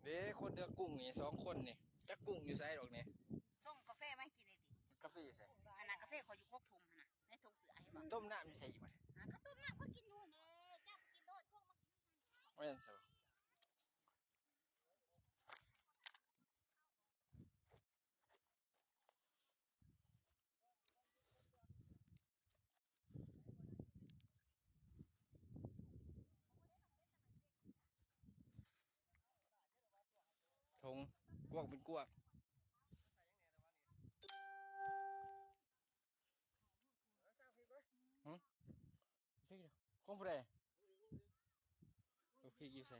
ເດ້ ຄົນເລືອກກຸ້ງນີ້ສອງຄົນນີ້ ຈັກກຸ້ງຢູ່ໃສດອກນີ້. ຊົງກາແຟມາໃຫ້ກິນໄດ້ຕິ? ກາເຟຢູ່ໃສ? ອັນນັ້ນກາແຟຂ້ອຍຢູ່ກົກທຸ່ມຫັ້ນນະ ໃນຖົງເສື້ອເຫັນບໍ່? ຕົ້ມນ້ຳຢູ່ໃສອີກບັດນີ້? ຫາກໍຕົ້ມນ້ຳກໍກິນຢູ່ຫັ້ນແຫຼະ ເຈົ້າກໍກິນໂລດ ຊົງມາກິນນຳກັນ. ແມ່ນຊະ. ຖົງກວກເປັນກວກ. ຫື? ຂອງຜູ້ໃດ? ເອົາພິກຢູ່ໃສ?